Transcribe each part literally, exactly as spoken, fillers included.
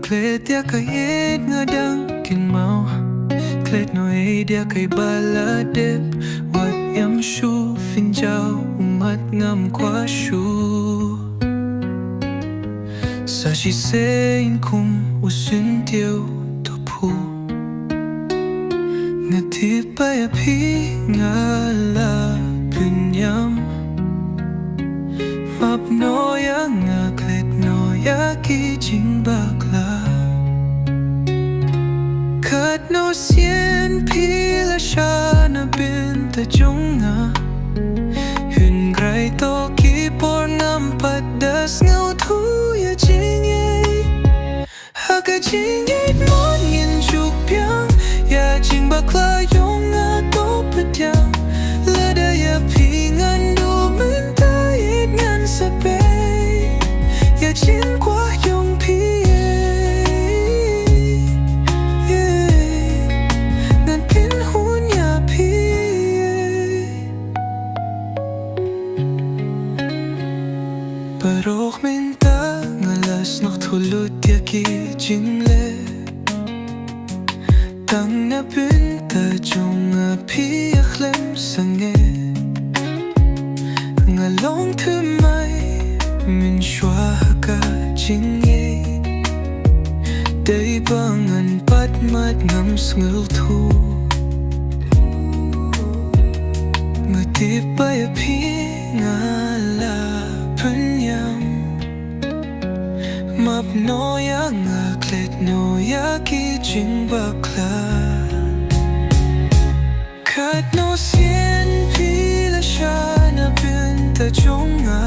Klet ïa ka ïit nga dang kynmaw. Klet noh ïa ka ba la dep. Wat ïam shu pynjaw, u mat ngam kwah shuh. Sa shisien kum u syntiew to phuh. Nga tip ba ïa phi nga la pynïam. Map noh ïa nga, klet noh ïa ki jingbakla. Katno sien phi la shah na bynta jong nga. Hynrei to ki por ngam pat da sngewthuh ïa jingïeit. Ha ka jingïeit mon ngin ju biang ïa jingbakla jong nga to pdiang. Lada ïa phi ngan duh mynta, ïeit ngan sa peit ïa jingkwah jong phi. Ngan pynhun ïa phi. Baroh mynta nga la sngewthuh lut ïa ki jingleh. Tang na bynta jong nga phi ïa khlem sangeh. Nga long thymmai mynshuwa ha ka jingïeit. Dei ba ngan pat mat ngam sngewthuh. Nga tip ba ïa phi nga la pynïam. Map noh ïa nga, klet noh ïa ki jingbakla. Katno sien phi la shah na bynta jong nga.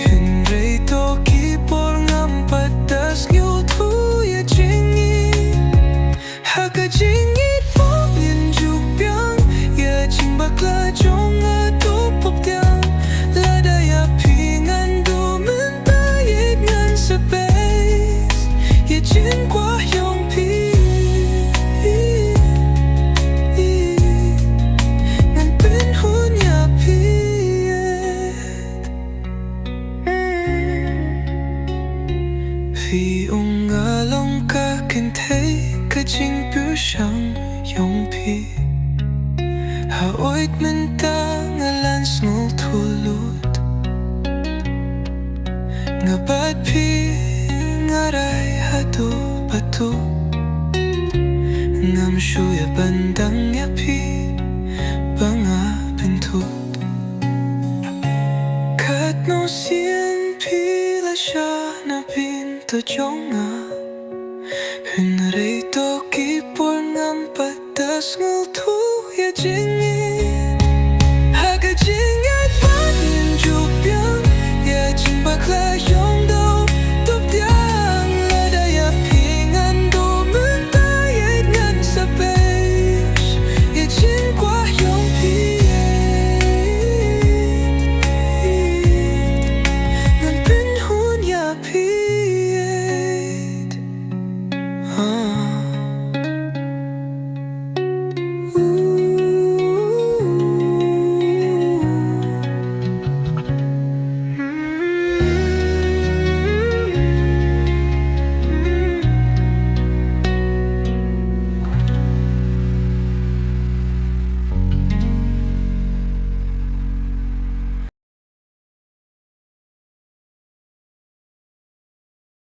Hynrei to ki por ngam pat da sngewthuh ïa jingïeit. Ha ka jingïeit mon ngin ju biang ïa jingbakla jong nga to pdiang. Lada ïa phi ngan duh mynta, ïeit ngan sa peit ïa jingkwah jong phi. Ngan pynhun ïa phi. Phi ong nga long ka kynthei ka jingpyrshang jong phi. Hooid mynta nga la sngewthuh lut. Nga bad phi nga rai haduh ba tuh. Ngam shu ïa ban dang ïa phi ba nga pynthut. Katno sien phi la shah na bynta jong nga. Hynrei to ki por ngam pat da sngew